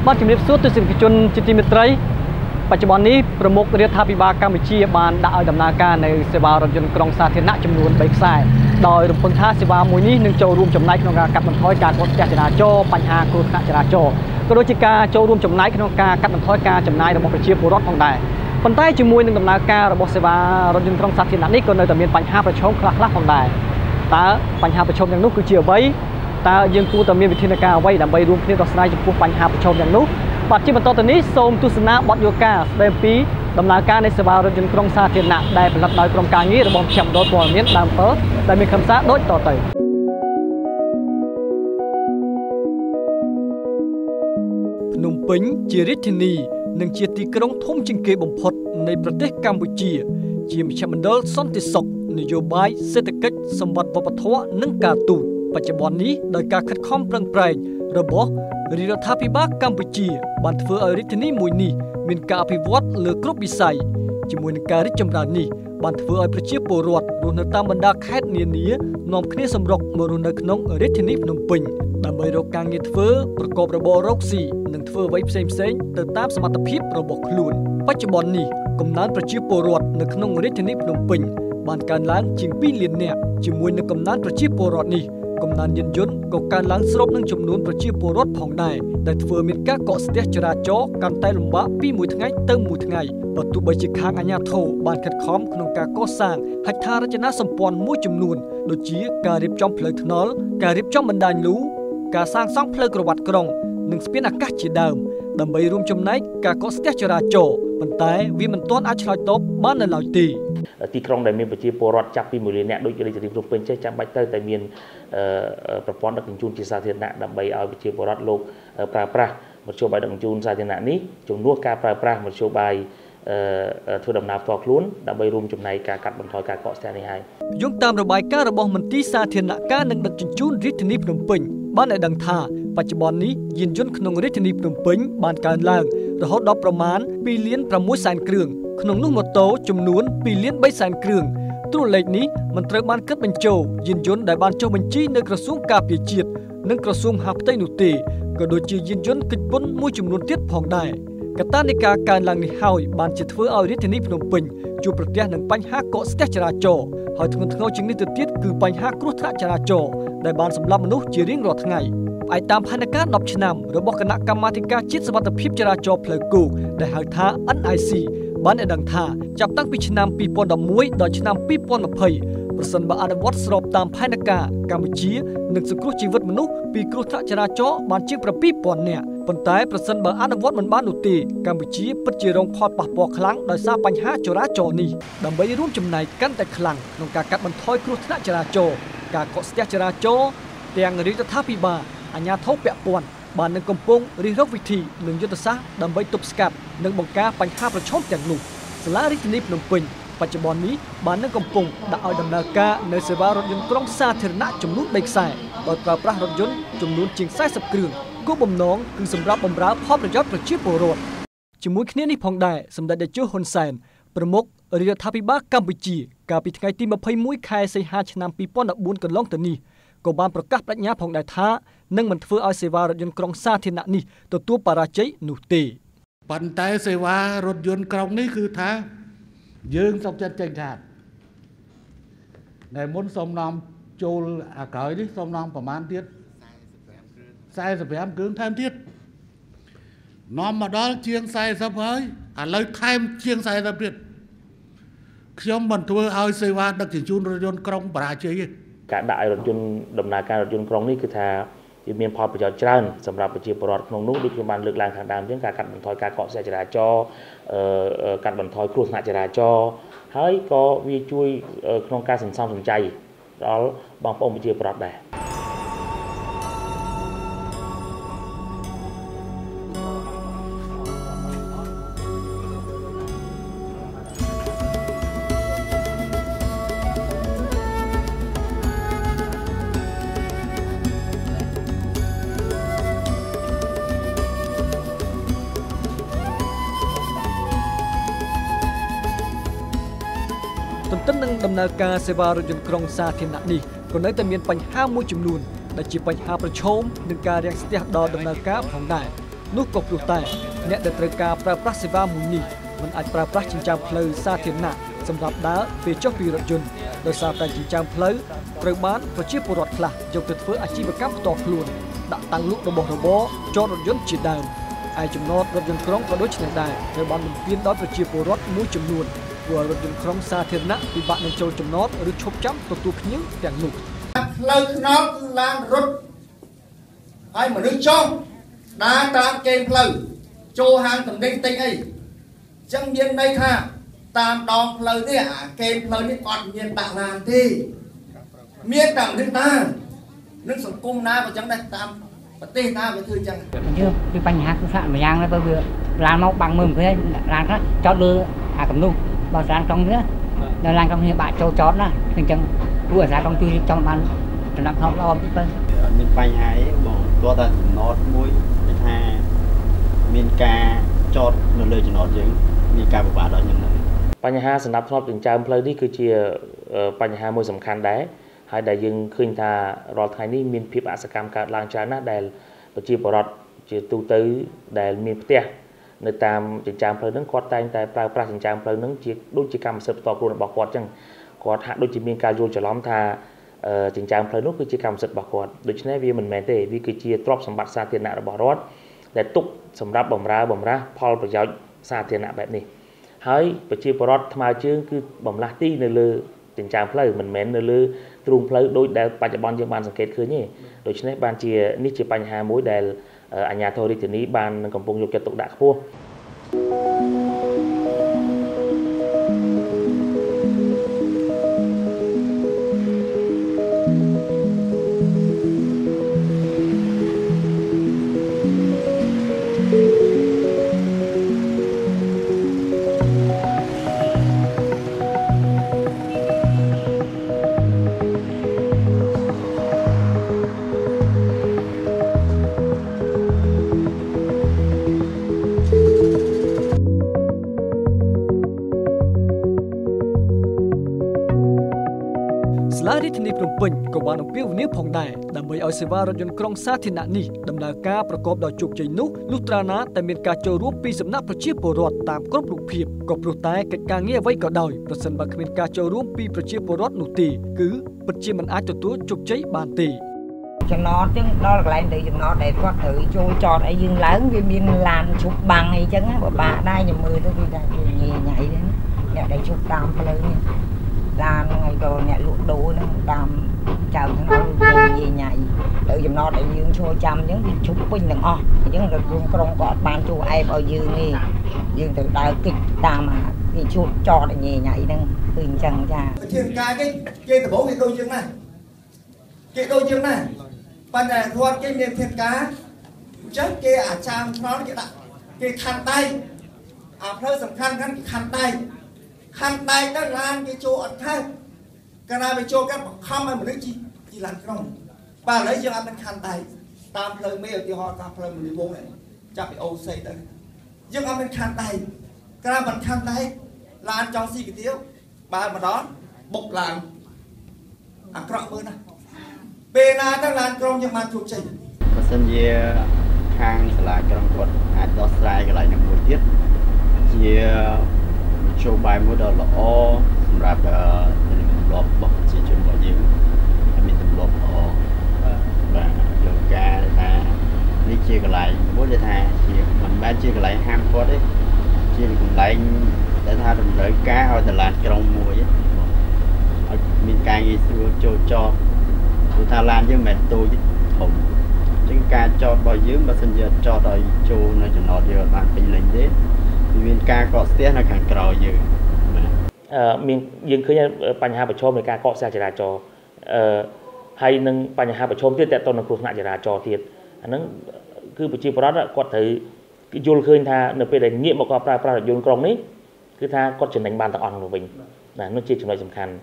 បាទជំរាបសួរទស្សនិកជនជាទីមេត្រីបច្ចុប្បន្ននេះប្រមុខរដ្ឋាភិបាលកម្ពុជាបានដាក់ឲ្យដំណើរការនៅសេវារថយន្តក្រុងសាធារណៈចំនួន3ខ្សែដោយរំពឹងថាសេវាមួយនេះនឹងចូលរួមចំណែកក្នុងការកាត់បន្ថយការកកស្ទះចរាចរណ៍បញ្ហាគ្រោះថ្នាក់ចរាចរណ៍ក៏ដូចជាការចូលរួមចំណែកក្នុងការកាត់បន្ថយការចំណាយរបស់ប្រជាពលរដ្ឋផងដែរប៉ុន្តែជាមួយនឹងដំណើរការរបស់សេវារថយន្តក្រុងសាធារណៈនេះក៏នៅតែមានបញ្ហាប្រឈមខ្លះៗផងដែរតើបញ្ហាប្រឈមទាំងនោះគឺជាអ្វីតើយើងគួរតែមានវិធានការអ្វីដើម្បីរួមគ្នាដោះស្រាយចំពោះបញ្ហាប្រឈមទាំងនោះបាទជាបន្តទៅនេះសូមទស្សនាបទយកាស្ដីអំពីដំណើរការនៃសេវារថយន្តក្រុងសាធារណៈដែលផលិតដោយក្រុមការងាររបស់មជ្ឈមណ្ឌលព័ត៌មានដើម7ដែលមានខ្លឹមសារដូចតទៅភ្នំពេញជារាជធានីនិងជាទីក្រុងធំជាងគេបំផុតនៃប្រទេសកម្ពុជាជាមជ្ឈមណ្ឌលសន្តិសុខនយោបាយសេដ្ឋកិច្ចសម្បត្តិវប្បធម៌និងការទូតបច្ចុប្បន្ននេះដោយការខិតខំប្រឹងប្រែងរបស់រាជរដ្ឋាភិបាលកម្ពុជាបានធ្វើឲ្យរាជធានីមួយនេះមានការអភិវឌ្ឍលើគ្រប់វិស័យជាមួយនឹងការរីកចម្រើននេះបានធ្វើឲ្យប្រជាពលរដ្ឋរស់នៅតាមបណ្ដាខេត្តនានានាំគ្នាសម្រុកមករស់នៅក្នុងរាជធានីភ្នំពេញដើម្បីរកការងារធ្វើប្រកបរបររកស៊ីនិងធ្វើអ្វីផ្សេងៗទៅតាមសមត្ថភាពរបស់ខ្លួនបច្ចុប្បន្ននេះកំណើនប្រជាពលរដ្ឋនៅក្នុងរាជធានីភ្នំពេញបានកើនឡើងជាង2លាននាក់ជាមួយនឹងកំណើនប្រជាពលរដ្ឋនេះកំណើនយានយន្តក៏កើនឡើងស្របនឹងចំនួនប្រជាពលរដ្ឋផងដែរដែលធ្វើមានការកកស្ទះចរាចរណ៍កាន់តែលំបាកពីមួយថ្ងៃទៅមួយថ្ងៃបើទោះបីជាខាងអាជ្ញាធរបានខិតខំក្នុងការកសាងហេដ្ឋារចនាសម្ព័ន្ធមួយចំនួនដូចជាការរៀបចំផ្លូវថ្នល់ការរៀបចំបណ្ដាញលូការសាងសង់ផ្លូវក្រវ៉ាត់ក្រុងនិងស្ពានអាកាសជាដើមដើម្បីរួមចំណែកការកកស្ទះចរាចរណ៍ប៉ុន្តែវាមិនទាន់អាចឆ្លើយតបបាននៅឡើយទេទីក្រុងដែលមានប្រជាពលរដ្ឋចាប់ពី1លាននាក់ដូចរាជធានីភ្នំពេញចេះចាំបាច់ទៅតែមានប្រព័ន្ធដឹកជញ្ជូនជាសាធារណៈដើម្បីឲ្យប្រជាពលរដ្ឋលោកប្រើប្រាស់មធ្យោបាយដឹកជញ្ជូនសាធារណៈនេះជំនួសការប្រើប្រាស់មធ្យោបាយធ្វើដំណើរផ្ទាល់ខ្លួនដើម្បីរួមចំណែកការកាត់បន្ថយការកកស្ទះនេះហើយយោងតាមរបាយការណ៍របស់មន្ទីរសាធារណការនិងដឹកជញ្ជូនរាជធានីភ្នំពេញបានឲ្យដឹងថាបច្ចុប្បន្ននេះយានយន្តក្នុងរាជធានីភ្នំពេញបានកើនឡើងរហូតដល់ប្រមាណ2លាន6សែនគ្រឿងក្នុងនោះម៉ូតូចំនួន2លាន3សែនគ្រឿងតួលេខនេះមិនត្រូវបានគិតបញ្ចូលយានយន្តដែលបានចុះបញ្ជីនៅក្រសួងការពារជាតិនិងក្រសួងមហាផ្ទៃនោះទេក៏ដូចជាយានយន្តកិច្ចពន្ធមួយចំនួនទៀតផងដែរកត្តានៃការកើនឡើងនេះហើយបានជាធ្វើឲ្យរាជធានីភ្នំពេញជួបប្រទះនឹងបញ្ហាកកស្ទះចរាចរណ៍ហើយធ្ងន់ធ្ងរជាងនេះទៅទៀតគឺបញ្ហាគ្រោះថ្នាក់ចរាចរណ៍ដែលបានសម្លាប់មនុស្សជារៀងរាល់ថ្ងៃផ្អែកតាមផែនការ10ឆ្នាំរបស់គណៈកម្មាធិការជាតិសុវត្ថិភាពចរាចរណ៍ផ្លូវគោកដែលហៅថា NIC បានឲ្យដឹងថាចាប់តាំងពីឆ្នាំ2011ដល់ឆ្នាំ2020ប្រសិនបើអនុវត្តស្របតាមផែនការកម្ពុជានឹងសង្គ្រោះជីវិតមនុស្សពីគ្រោះថ្នាក់ចរាចរណ៍បានជាង7000នាក់ប៉ុន្តែប្រសិនបើអនុវត្តមិនបាននោះទេកម្ពុជាពិតជារងផលប៉ះពាល់ខ្លាំងដោយសារបញ្ហាចរាចរណ៍នេះដើម្បីរួមចំណែកកាន់តែខ្លាំងក្នុងការកាត់បន្ថយគ្រោះថ្នាក់ចរាចរណ៍ការកកស្ទះចរាចរណ៍ទាំងរាជរដ្ឋាភិបាលអាជ្ញាធរពាក់ព័ន្ធបាននឹងកំពុងរិះរកវិធីនិងយុទ្ធសាស្ត្រដើម្បីទប់ស្កាត់និងបង្ការបញ្ហាប្រឈមទាំងនោះសាលារាជធានីភ្នំពេញបច្ចុប្បន្ននេះបាននឹងកំពុងដាក់ឲ្យដំណើរការនៅសេវារថយន្តក្រុងសាធារណៈចំនួន3ខ្សែដោយប្រើប្រាស់រថយន្តចំនួនជាង40គ្រឿងគោលបំណងគឺសម្រាប់បម្រើផលប្រយោជន៍ប្រជាពលរដ្ឋជាមួយគ្នានេះផងដែរសម្ដេចតេជោហ៊ុនសែនប្រមុខរាជរដ្ឋាភិបាលកម្ពុជាកាលពីថ្ងៃទី21ខែសីហាឆ្នាំ2014កន្លងទៅនេះក៏បានប្រកាសបដិញ្ញាផងដែរថានឹងមិនធ្វើឲ្យសេវារថយន្តក្រុងសាធារណៈនេះទទួលបរាជ័យនោះទេប៉ុន្តែសេវារថយន្តក្រុងនេះគឺថាយើងសុខចិត្តចេញខាតថ្ងៃមុនសូមនាំចូលអាក្រោយនេះសូមនាំប្រមាណទៀត45គ្រឿងថែមទៀតនាំមកដល់ជាង40ហើយឥឡូវថែមជាង40ទៀតខ្ញុំមិនធ្វើឲ្យសេវាដឹកជញ្ជូនរថយន្តក្រុងបរាជ័យទេការដាក់ឲ្យរថយន្តដំណើរការរថយន្តក្រុងនេះគឺថាវាមានផលប្រយោជន៍ច្រើនសម្រាប់ប្រជាពលរដ្ឋក្នុងនោះដូចខ្ញុំបានលើកឡើងខាងដើមអញ្ចឹងការកាត់បន្ថយការកកស្ទះចរាចរណ៍កាត់បន្ថយគ្រោះថ្នាក់ចរាចរណ៍ហើយក៏វាជួយក្នុងការសន្សំសំចៃដល់បងប្អូនប្រជាពលរដ្ឋដែរទន្ទឹមនឹងដំណើរការសេវារថយន្តក្រុងសាធារណៈនេះក៏នៅតែមានបញ្ហាមួយចំនួនដែលជាបញ្ហាប្រឈមនឹងការរាំងស្ទះដល់ដំណើរការផងដែរ នោះក៏ព្រោះតែអ្នកដែលត្រូវការប្រើប្រាស់សេវាមួយនេះមិនអាចប្រើប្រាស់ចិញ្ចើមផ្លូវសាធារណៈសម្រាប់ដើរពេលចុះពីរថយន្តដោយសារតែចិញ្ចើមផ្លូវត្រូវបានប្រជាពលរដ្ឋខ្លះយកទៅធ្វើអាជីវកម្មផ្ទាល់ខ្លួនដាក់តាំងលក់របស់របរចតរថយន្តជាដើមឯចំណតរថយន្តក្រុងក៏ដូចនេះដែរត្រូវបានបំពេញដោយប្រជាពលរដ្ឋមួយចំនួនព្រោះរថយន្តក្រុងសាធារណៈពិបាកនឹងចូលចំណតឬឈប់ចាំទទួលភ្ញៀវទាំងនោះផ្លូវថ្នល់គឺឡានរត់ហើយមនុស្សចុះដើរតាមគេផ្លូវចូលហាងតំណែងទិញអីចឹងមានន័យថាតាមដងផ្លូវនេះអាគេផ្លូវនេះអត់មានដាក់ឡានទេមានតែមនុស្សដើរនឹងសង្គមណាក៏ចឹងដែរតាមប្រទេសណាវាធ្វើចឹងយើងពីបញ្ហាគ្រោះថ្នាក់ម្យ៉ាងដែរបើវាឡានមកបាំងមើលមិនឃើញឡានខ្លះចតលើអាកំនោះបើឡានក្រុងនេះដល់ឡានក្រុងនេះបាក់ចូលចតណាអញ្ចឹងព្រោះអាសាក្រុងជួយចង់បានចំណាប់ថតល្អបន្តិចទៅអត់មានបញ្ហាអីបងគាត់តែចំណតមួយគេថាមានការចតនៅលើចំណតយើងមានការពិបាកដល់ខ្ញុំហ្នឹងបញ្ហាសណ្ដាប់ធ្នាប់ចិញ្ចើមផ្លូវនេះគឺជាបញ្ហាមួយសំខាន់ដែរហើយដែលយើងឃើញថារាល់ថ្ងៃនេះមានភាពអសកម្មកើតឡើងច្រើនណាស់ដែលប្រជាពលរដ្ឋជាទូទៅដែលមានផ្ទះនៅតាមចិញ្ចើមផ្លូវហ្នឹងគាត់តែងតែប្រើប្រាស់ចិញ្ចើមផ្លូវហ្នឹងជាដូចជាកម្មសិទ្ធិផ្ទាល់ខ្លួនរបស់គាត់ចឹងគាត់ហាក់ដូចជាមានការយល់ច្រឡំថាចិញ្ចើមផ្លូវនោះគឺជាកម្មសិទ្ធិរបស់គាត់ដូច្នេះវាមិនមែនទេវាគឺជាទ្រព្យសម្បត្តិសាធារណៈរបស់រដ្ឋដែលទុកសម្រាប់បម្រើបម្រាស់ផលប្រយោជន៍សាធារណៈបែបនេះហើយប្រជាពលរដ្ឋថ្មើរជើងគឺបំលាស់ទីនៅលើចិញ្ចើមផ្លូវមិនមែននៅលើទ្រូងផ្លូវដូចដែលបច្ចុប្បន្នយើងបានសង្កេតឃើញទេដូច្នេះបានជានេះជាបញ្ហាមួយដែលអាជ្ញាធររាជធានីបាននឹងកំពុងយកចិត្តទុកដាក់ខ្ពស់សាលារាជធានីភ្នំពេញក៏បានអំពាវនាវផងដែរដើម្បីឲ្យសេវារថយន្តក្រុងសាធារណៈនេះដំណើរការប្រកបដោយជោគជ័យនោះលុះត្រាណាតែមានការចូលរួមពីសំណាក់ប្រជាពលរដ្ឋតាមគ្រប់រូបភាពក៏ព្រោះតែកិច្ចការងារអ្វីក៏ដោយប្រសិនបើគ្មានការចូលរួមពីប្រជាពលរដ្ឋនោះទេគឺពិតជាមិនអាចទទួលជោគជ័យបានទេចំណតចឹងដល់កន្លែងទៅចំណតដែលគាត់ត្រូវចូលចតអីយើងឡើងវាមានឡានឈប់បាំងអីចឹងពិបាកដែរខ្ញុំមើលទៅវាថាវាញ៉ៃញ៉ៃហ្នឹងអ្នកដែលឈប់តាមផ្លូវនេះឡានហ្នឹងហើយក៏អ្នកលក់ដូរហ្នឹងតាមចៅហ្នឹងវាញ៉ៃញ៉ៃទៅចំណតដែលយើងឈរចាំអញ្ចឹងវាឈប់ពេញទាំងអស់អញ្ចឹងរថយន្តក្រុងក៏អត់បានចូលអែបឲ្យយើងទេយើងត្រូវដើរគិចតាមអាគេឈប់ចតញ៉ៃញ៉ៃហ្នឹងគឺអញ្ចឹងចាវិធានការគេដំបូងគេដូចយើងណាគេដូចយើងណាប៉ុន្តែរដ្ឋគេមានវិធានការអញ្ចឹងគេអាចាមថ្នល់គេដាក់គេខណ្ឌដៃអាផ្លូវសំខាន់គេខណ្ឌដៃខណ្ឌដៃទៅឡានគេចូលអត់ខើកាលណាវាចូលកាត់បង្ខំឲ្យមនុស្សជិះឡានក្រុងបាទឥឡូវយើងអត់មានខណ្ឌដៃតាមផ្លូវមេឧទាហរណ៍តាមផ្លូវមនីវងនេះចាប់ពីអូសេទៅយើងអត់មានខណ្ឌដៃកាលណាមិនខណ្ឌដៃឡានចង់ស៊ីកាទៀវបើម្ដងបុកឡើងអាក្រក់មើលណាពេលណាទៅឡានក្រុងយើងបានជោគជ័យបើសិនជាខាងសាលាក្រុងគាត់អាចដោះស្រាយកន្លែងនេះមួយទៀតជាចូលបាយមួយដ៏ល្អសម្រាប់ទម្លាប់របស់ប្រជាជនរបស់យើងឲ្យមានទម្លាប់ល្អបាទយកការថានេះជាកន្លែងមួយដែលថាជាមិនមែនជាកន្លែងហាមគាត់ទេជាកន្លែងដែលថាតម្រូវការឲ្យតឡានក្រុងមួយឲ្យមានការងាយស្រួលចូលចតព្រោះថាឡានយើងមិនមែនតូចធំអញ្ចឹងការចតរបស់យើងបើសិនជាចតឲ្យចូលនៅចំណតយើងអត់បានពេញលេញទេមានការកកស្ទះនៅខាងក្រោយយើងបាទមានយើងឃើញបញ្ហាប្រឈមនៃការកកស្ទះចរាចរណ៍ហើយនឹងបញ្ហាប្រឈមទៀតតទៅនឹងគ្រោះថ្នាក់ចរាចរណ៍ទៀតអាហ្នឹងគឺប្រជាពលរដ្ឋគាត់ត្រូវយល់ឃើញថានៅពេលដែលងាកមកគាត់ប្រើប្រាស់រថយន្តក្រុងនេះគឺថាគាត់ចំណេញបានទាំងអស់នោះវិញណានោះជាចំណុចសំខាន់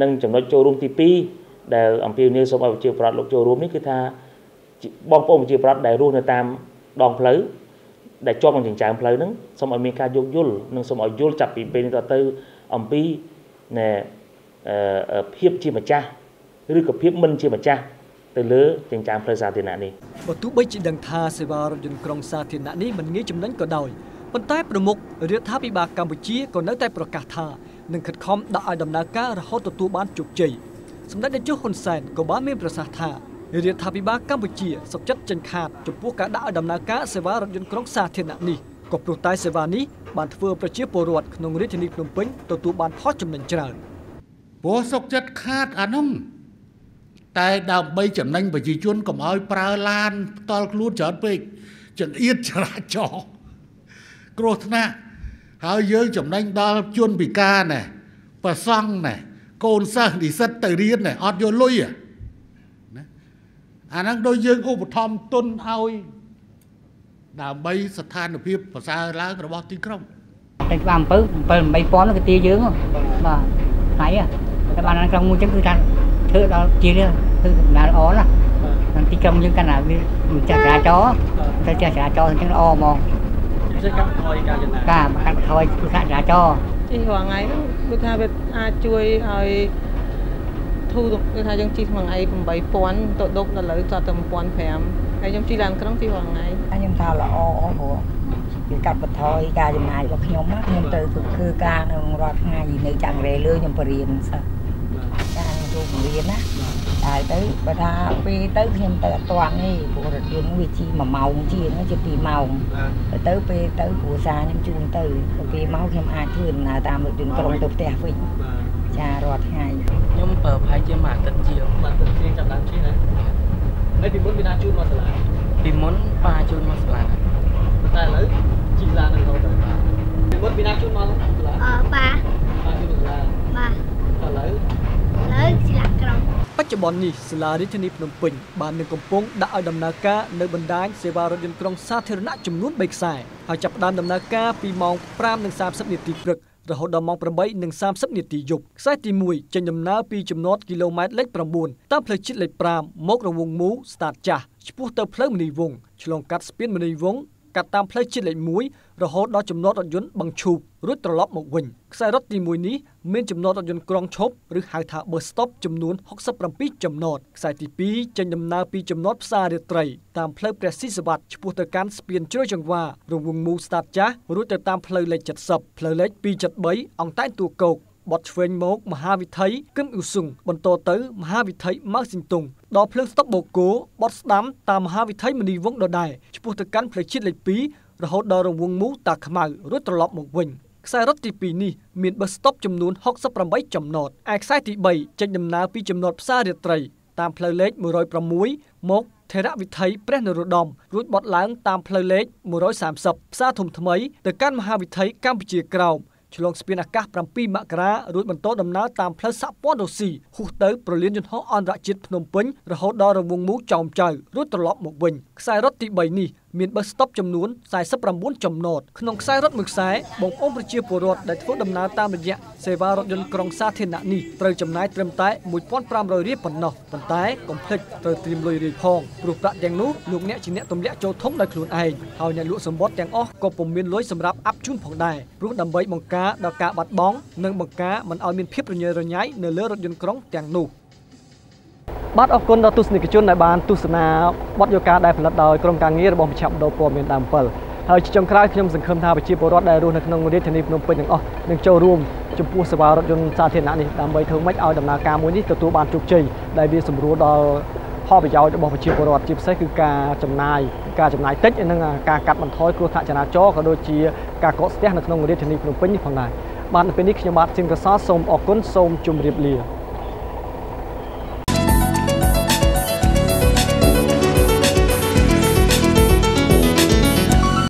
និងចំណុចចូលរួមទី2ដែលអំពាវនាវសូមឲ្យប្រជាពលរដ្ឋលោកចូលរួមនេះគឺថាបងប្អូនប្រជាពលរដ្ឋដែលរស់នៅតាមដងផ្លូវដែលជាប់នឹងចិញ្ចើមផ្លូវហ្នឹងសូមឲ្យមានការយោគយល់និងសូមឲ្យយល់ចាប់ពីពេលនេះតទៅអំពីណែភាពជាម្ចាស់ឬក៏ភាពមិនជាម្ចាស់ ទៅលើចិញ្ចើមផ្លូវសាធារណៈនេះ បើទោះបីជាដឹងថាសេវារថយន្តក្រុងសាធារណៈនេះមិនងាយចំណេញក៏ដោយប៉ុន្តែប្រមុខរដ្ឋាភិបាលកម្ពុជាក៏នៅតែប្រកាសថានឹងខិតខំដាក់ឲ្យដំណើរការរហូតទទួលបានជោគជ័យសម្ដេចតេជោហ៊ុនសែនក៏បានមានប្រសាសន៍ថារដ្ឋាភិបាលកម្ពុជាសុខចិត្តចេញខាតចំពោះការដាក់ឲ្យដំណើរការសេវារថយន្តក្រុងសាធារណៈនេះក៏ព្រោះតែសេវានេះបានធ្វើប្រជាពលរដ្ឋក្នុងរាជធានីភ្នំពេញទទួលបានផលចំណេញច្រើន ព្រោះសុខចិត្តខាតអានោះតែដើម្បីចំណេញប្រជាជនកុំឲ្យប្រើឡានផ្ទាល់ខ្លួនច្រើនពេកចង្អៀតចរាចរណ៍គ្រោះថ្នាក់ហើយយើងចំណេញដល់ជនពិការណែប្រសង់ណែកូនសិស្សនិស្សិតទៅរៀនណែអត់យកលុយណាអាហ្នឹងដូចយើងឧបត្ថម្ភទុនឲ្យដើម្បីស្ថានភាពប្រសើរឡើងរបស់ទីក្រុង តែច្បាស់អំពៅ7 8000គេទាយើងបាទថ្ងៃតែបានក្រុងមួយចឹងគឺថាធ្វើដល់ជាធ្វើដំណើរល្អណាស់ទីក្រុងយើងកាន់តែវាមិនចាស់ចរាចរណ៍តែចាស់ចរាចរណ៍អញ្ចឹងល្អហ្មង ពិសេសកាត់បន្ថយការចំណាយ ការកាត់បន្ថយគ្រោះថ្នាក់ចរាចរណ៍ ជិះរាល់ថ្ងៃហ្នឹងដូចថាវាអាចជួយឲ្យធូរគឺថាយើងជិះមួយថ្ងៃ8000ទៅដប់ដល់ឥឡូវចតតែ1500ហើយខ្ញុំជិះឡានក្រុងជិះរាល់ថ្ងៃ ខ្ញុំថាល្អព្រោះវាកាត់បន្ថយការចំណាយរបស់ខ្ញុំខ្ញុំទៅធ្វើការនៅរាល់ថ្ងៃនៅចង្រេលើខ្ញុំបរៀនសិស្សចាខ្ញុំចូលបង្រៀនណាតែទៅបើថាពេលទៅខ្ញុំទៅអត់ទាន់ទេព្រោះរថយន្តវាជិះ1ម៉ោងជាងជិះ2ម៉ោងទៅពេលទៅគ្រួសារខ្ញុំជូនទៅពេលមកខ្ញុំអាចធ្វើដំណើរតាមរថយន្តក្រុងទៅផ្ទះវិញចារាល់ថ្ងៃ ខ្ញុំប្រើប្រហែលជាមួយអាទិត្យជាង មួយអាទិត្យជាងចាប់ដើមជិះណាហើយពីមុនមានណាជូនមកសាលា ពីមុនប៉ាជូនមកសាលា ប៉ុន្តែឥឡូវជិះឡាននឹងរហូតទៅពីមុនមានណាជូនមកសាលា អឺប៉ា ប៉ាជូនមកសាលា បាទ ឥឡូវ ជិះឡានក្រុង បច្ចុប្បន្ននេះសាលារាជធានីភ្នំពេញបាននឹងកំពុងដាក់ឲ្យដំណើរការនៅបណ្ដាញសេវារថយន្តក្រុងសាធារណៈចំនួន3ខ្សែហើយចាប់ផ្ដើមដំណើរការពីម៉ោង5:30នាទីព្រឹករហូតដល់ម៉ោង8:30នាទីយប់ខ្សែទី1ចេញដំណើរពីចំណតគីឡូម៉ែត្រលេខ9តាមផ្លូវជាតិលេខ5មករង្វង់មូលស្តាតចាស់ឆ្ពោះទៅផ្លូវមនីវង្សឆ្លងកាត់ស្ពានមនីវង្សកាត់តាមផ្លូវជាតិលេខ1រហូតដល់ចំណតរថយន្តបឹងឈូករួចត្រឡប់មកវិញខ្សែរថទី1នេះមានចំណតរថយន្តក្រុងឈប់ឬហៅថា bus stop ចំនួន67ចំណតខ្សែទី2ចេញដំណើរពីចំណតផ្សាររាត្រីតាមផ្លូវព្រះស៊ីសវត្តឆ្ពោះទៅកាន់ស្ពានជ្រោយចង្វារង្វង់មូលស្តាតចាស់រួចទៅតាមផ្លូវលេខ70ផ្លូវលេខ273អង្តែនទួលគោកបត់ឆ្វេងមកមហាវិថីគឹមអ៊ូស៊ុងបន្តទៅមហាវិថីម៉ៅស៊ីងតុងដល់ភ្លើងស្តុបបូកូបត់ស្ដាំតាមមហាវិថីមនីវង្សដដែលឆ្ពោះទៅកាន់ផ្លូវជាតិលេខ2រហូតដល់រង្វង់មូលតាខ្មៅរួចត្រឡប់មកវិញខ្សែរថទី2នេះមានបឹសស្តុបចំនួន68ចំណតឯខ្សែទី3ចេញដំណើរពីចំណតផ្សាររាត្រីតាមផ្លូវលេខ106មកថេរវិថីព្រះនរោត្តមរួចបត់ឡើងតាមផ្លូវលេខ130ផ្សារធំថ្មីទៅកាន់មហាវិថីកម្ពុជាក្រោមឆ្លងស្ពានអាកាស7មករារួចបន្តដំណើរតាមផ្លូវសហព័ន្ធរុស្ស៊ីហួសទៅប្រលានយន្តហោះអន្តរជាតិភ្នំពេញរហូតដល់រង្វង់មូលចោមចៅរួចត្រឡប់មកវិញខ្សែរថទី3នេះមានបឹសស្តុបចំនួន49ចំណតក្នុងខ្សែរថមួយខ្សែបងប្អូនប្រជាពលរដ្ឋដែលធ្វើដំណើរតាមរយៈសេវារថយន្តក្រុងសាធារណៈនេះត្រូវចំណាយត្រឹមតែ1500រៀលប៉ុណ្ណោះប៉ុន្តែកុំភ្លេចត្រូវត្រៀមលុយរាយផងព្រោះប្រាក់ទាំងនោះលោកអ្នកជាអ្នកទម្លាក់ចូលធំដោយខ្លួនឯងហើយអ្នកលក់សម្បត្តិទាំងអស់ក៏ពុំមានលុយសម្រាប់អាប់ជូនផងដែរព្រោះដើម្បីបង្ការដល់ការបាត់បង់និងបង្ការមិនឲ្យមានភាពរញ៉េរញ៉ៃនៅលើរថយន្តក្រុងទាំងនោះបាទអរគុណដល់ទស្សនិកជនដែលបានទស្សនាបទយកាដែលផលិតដោយក្រុមការងាររបស់មជ្ឈមណ្ឌលព័ត៌មានដើម7ហើយជាចុងក្រោយខ្ញុំសង្ឃឹមថាប្រជាពលរដ្ឋដែលរស់នៅក្នុងរាជធានីភ្នំពេញទាំងអស់នឹងចូលរួមចំពោះសេវារថយន្តសាធារណៈនេះដើម្បីធ្វើម៉េចឲ្យដំណើរការមួយនេះទទួលបានជោគជ័យដែលវាសម្រួលដល់ផលប្រយោជន៍របស់ប្រជាពលរដ្ឋជាពិសេសគឺការចំណាយតិចនិងការកាត់បន្ថយគ្រោះថ្នាក់ចរាចរណ៍ក៏ដូចជាការកកស្ទះនៅក្នុងរាជធានីភ្នំពេញនេះផងដែរបាទនៅពេលនេះខ្ញុំបាទសៀងកសលសូមអរគុណសូមជម្រាបលា